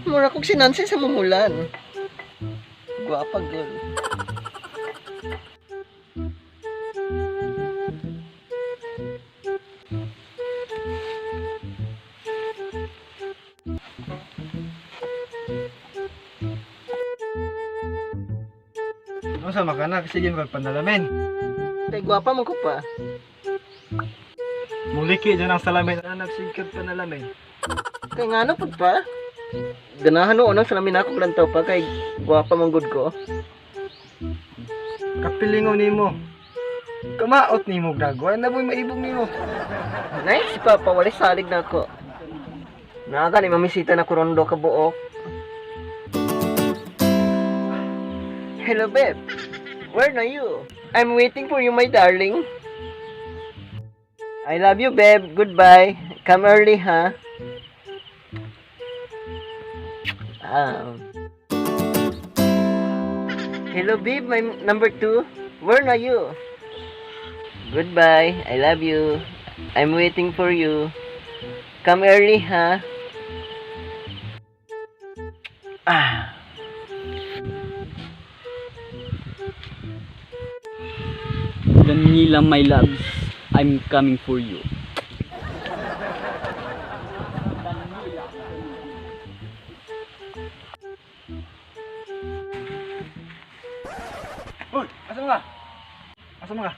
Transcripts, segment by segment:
Mura kog si Nancy sa mumulan. Gwapa girl. Ano sa makanak? Sige, magpanalamin. Kay gwapa man ko pa. Muliki dyan ang salamin. Anak, sige kag panalamin. Kay ngano pud pa? Ganahan noon ang salamin ako lantaw pa kay gwapa man gud ko. Kapilingon nimo. Kamaot nimo gagawin na mo'y maibog nimo. Nice papa, wala salig na ako. Naga ni mamisita na kurondo ka buok. Hello babe. Where are you? I'm waiting for you, my darling. I love you, babe. Goodbye. Come early, huh? Hello, babe. My number two. Where are you? Goodbye. I love you. I'm waiting for you. Come early, huh? Ah. Danila, my loves, I'm coming for you. Hoy, asa mo ka? Asa mo ka?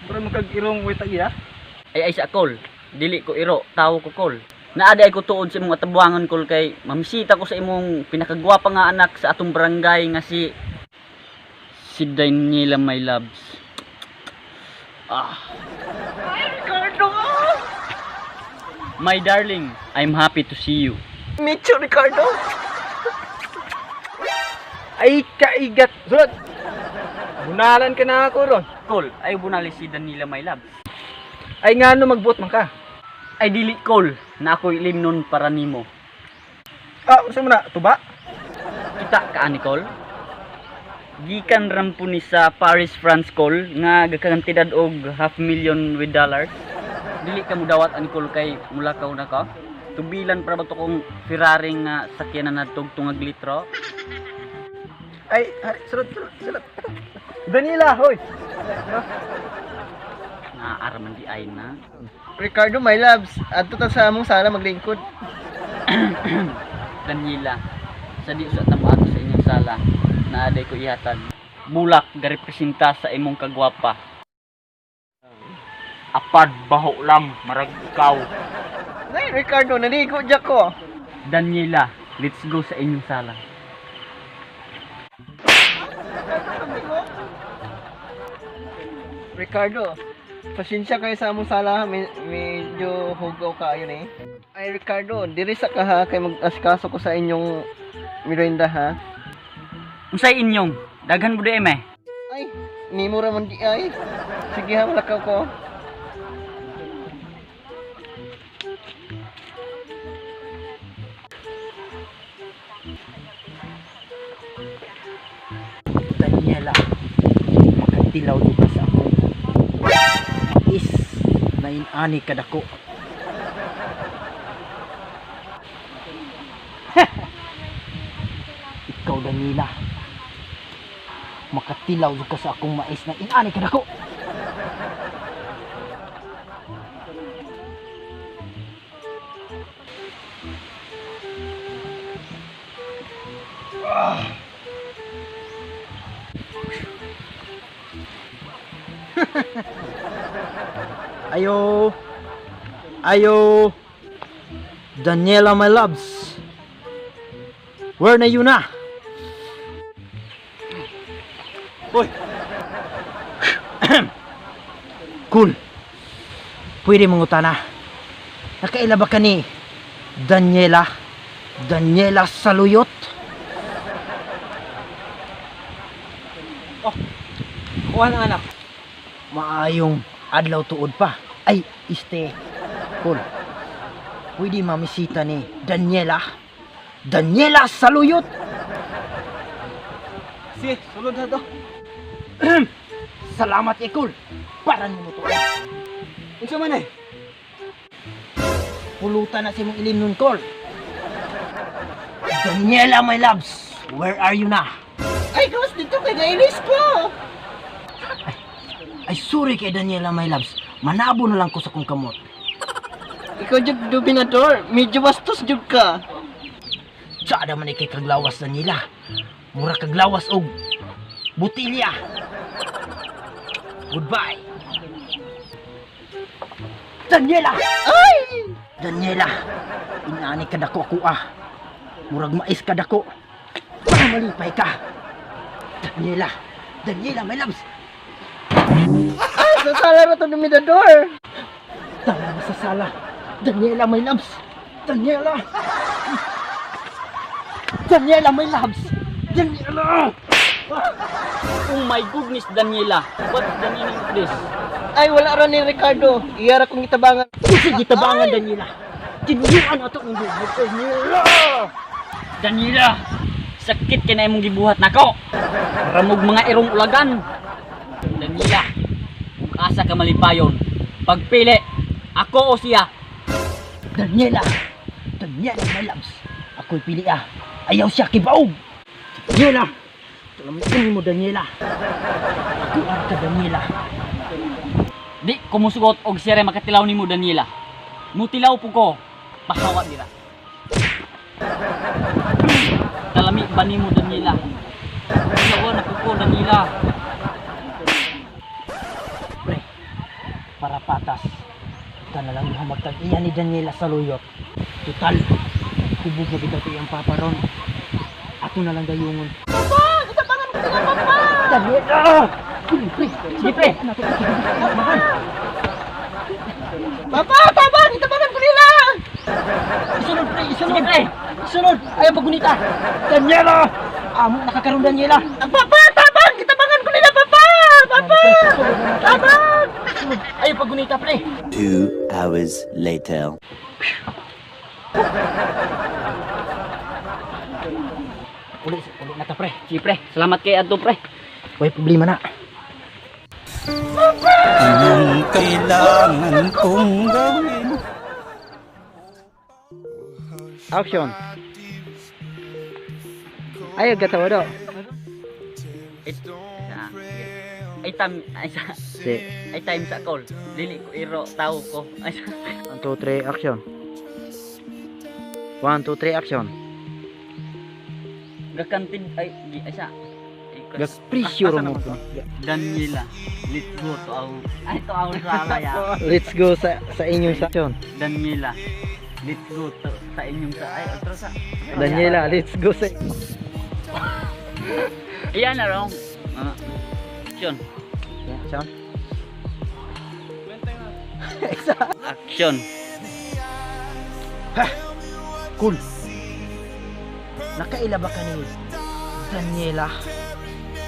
Pero magkag-irong way tagi ha? Ay ay sa kol, dili ko iro, tawo ko kol. Naada ay ko tuod sa imong atabuangan kol kay mamisita ko sa imong pinakagwapa nga anak sa atong barangay nga si si Danila, my loves. Ah, Ricardo! My darling, I'm happy to see you. Meet you, Ricardo! Ay, kaigat! Sulod! Bunalan ka na ako ron. Kol, ay bunali si Danila, my loves. Ay nga no, magbuot man ka. Ay dili kol, na ako'y limnon para nimo. Ah, usa mo na, tuba? Kita ka ani kol? Gikan rampo ni sa Paris, France kol nga gakantidad og half million with dollars. Dili ka mudawat ani kol kay mulakaw na ka. Tubilan para ba to kong Ferrari nga sakyanan na tungag litro? Ay, hari, sulod, sulod, sulod. Danila, hoy! Naaaraman di ay na. Ricardo, my loves. Adto ta sa among sala maglingkod. Daniela, sa di sa tamato sa inyong sala na aday ko ihatag. Bulak garepresenta sa imong kagwapa. Apad baho lang marag ikaw. Nay, Ricardo, naligo dya ko. Daniela, let's go sa inyong sala. Ricardo, pasensya kayo sa among sala ha. Medyo hugaw kayo eh. Ay, Ricardo, diri sa ka ha, kay mag-asikaso ko sa inyong merienda ha. Unsay inyong? Daghan mo di eh. Ay, nimo ra man di ay. Sige ha, malakaw ko. Daniela, makatilaw di ba sa akong is nainani kadako. Ikaw, Daniela, makatilaw jud ka sa akong mais na inani kadako. Ayo. Ayo. Daniela, my loves. Where na you na? Hoy! Cool. Pwede mangutana. Nakaila ba ka ni Daniela? Daniela Saluyot? Kuha ng anak. Maayong adlaw tuod pa. Ay, este. Cool. Pwede mamisita ni Daniela. Daniela Saluyot. Sige, sulod na to. Salamat, Ekol. Para nimo to. Unsa man eh? Pulutan na si mong ilim nun, Col. Daniela, my loves, where are you na? Ay, gawas dito kay nailis ko. Ay, sorry kay Daniela, my loves. Manabo na lang ko sa kong kamot. Ikaw jud dominador, medyo bastos jud ka. Tsada man ikay kaglawas, Daniela. Mura kaglawas og butilya. Goodbye. Daniela! Ay! Daniela, inaani ka dako ako ah. Murag mais ka dako. Para malipay ka. Daniela, Daniela, my loves. Ay, sa sala na to dominador. Tama na sa sala. Daniela, my loves. Daniela. Daniela, my loves. Daniela! Oh my goodness, Daniela. What's the meaning of this? Ay, wala ra ni Ricardo. Iyara kong itabangan. Usig gitabangan, Daniela. Tinuyuan ato ang bubo, Daniela. Daniela, sakit kay na imong gibuhat nako. Ramog mga irong ulagan. Daniela, ug asa ka malipayon. Pagpili, ako o siya. Daniela. Daniela, my loves. Ako'y pili ah. Ayaw siya kibaog. Daniela. Tulamitin mo, Daniela. Ako ka, Daniela. Di ko musugot og siya ray makatilaw nimo, Daniela. Mutilaw po ko. Pahawa dira. Kalami ba nimo, Daniela? Tilaw na po ko, Daniela. Pre, para patas. Ito na lang yung magtag-iya ni Daniela sa luyot. Total, hubog na bitaw iyang papa ron. Ato na lang dayungon. Papa, itabangan ko sila, papa. Daniela! Pre, pre, Sige, pre. Papa, tabang, itabangan ko nila. Isunod, pre, isunod. Sige, pre. Isunod, ayaw pagunita. Daniela! Amo nakakaroon, Daniela. Papa, tabang, itabangan ko nila, papa. Papa, tabang. Isunod, ayaw pagunita, pre. 2 hours later. Uli, uli na ta, pre. Sige, pre. Salamat kay adto, pre. Way problema na. Anong kailangan kong gawin? Action. Ay, gatawa daw. It, sa, ay tam ay sa Si. ay time sa call. Dili ko iro tao ko. Ay sa, 1, 2, 3, action. 1, 2, 3, action. gakantid ay di ay sa. Ay, kas- Presyo mo. Daniela, let's go to our ay to our sala ya. Let's go sa inyong action. Daniela, let's go to sa inyong sa ay otro sa. Daniela, let's go sa Iyan na wrong. Ah. Action. Action. Action. Cool. Nakaila ba ka ni Daniela?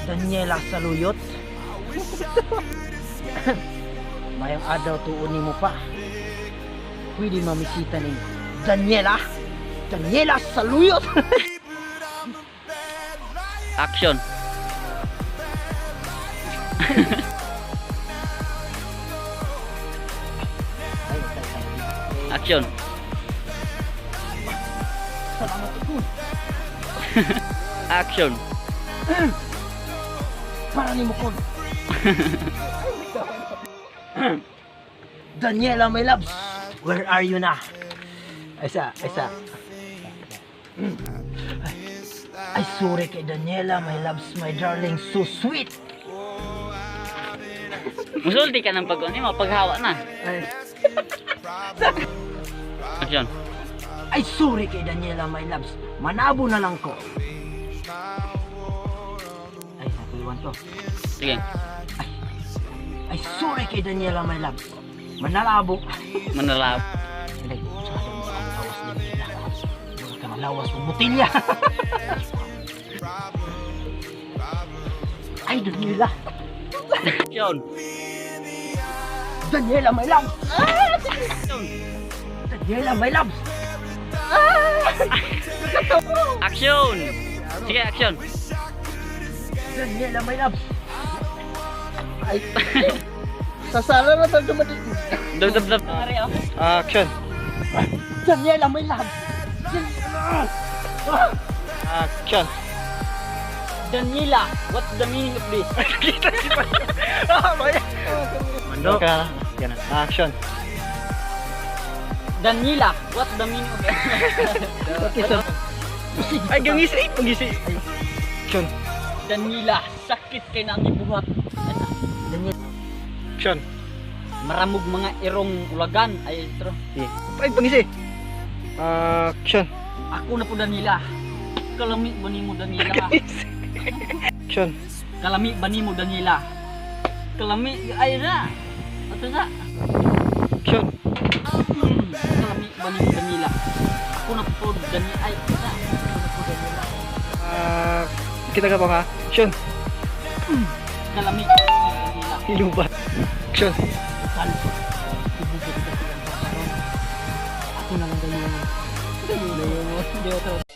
Daniela Saluyot? Mayong adlaw tuon nimo pa. Pwede mamisita ni Daniela? Daniela Saluyot! Action. Action. Salamat ko. Action. Para nimo kon. Daniela, my loves, where are you na? Isa, isa. Ay, sorry kay Daniela, my loves, my darling, so sweet. Musulti ka ng pag ano mo, paghawa na. Ay. Action. Ay, sorry kay Daniela, my loves. Manabo na lang ko. Ay, nakuliwan to. Sige. Ay, sorry kay Daniela, my loves. Manalabo. Manalab. Ay, sa mo ang lawas, Daniela. Mura ka ng lawas ng butilya. Ay, Daniela. Action. Daniela, my loves. Daniela, my loves. Action! Sige, action. Daniela, my loves. Ay. Sa sala na tayo dumating. Dub, dub, dub. Action. Daniela, my loves. Action. Daniela, what's the meaning of this? Mando. Ka. Action. Daniela, what's the meaning of this? Ay, gangisi. Pangisi. Action. Daniela, sakit kay na ang ibuhat. Action. Maramog mga irong ulagan. Ay, tro. Ay, pangisi. Action. Ako na po, Daniela. Kalami ba nimo, Daniela? Action. Kalami ba nimo, Daniela? Kalami ay na. Ato sa. Action. Kalami ba nimo, Daniela? Ako na po, Daniela. Ay, na. Ako na po, Daniela. Ah, kita ka ba ka? Action. Kalami ba nimo, Daniela? Hilubat. Action. Total. Ibugin ka silang karon. Ako na lang gayon. Gayon.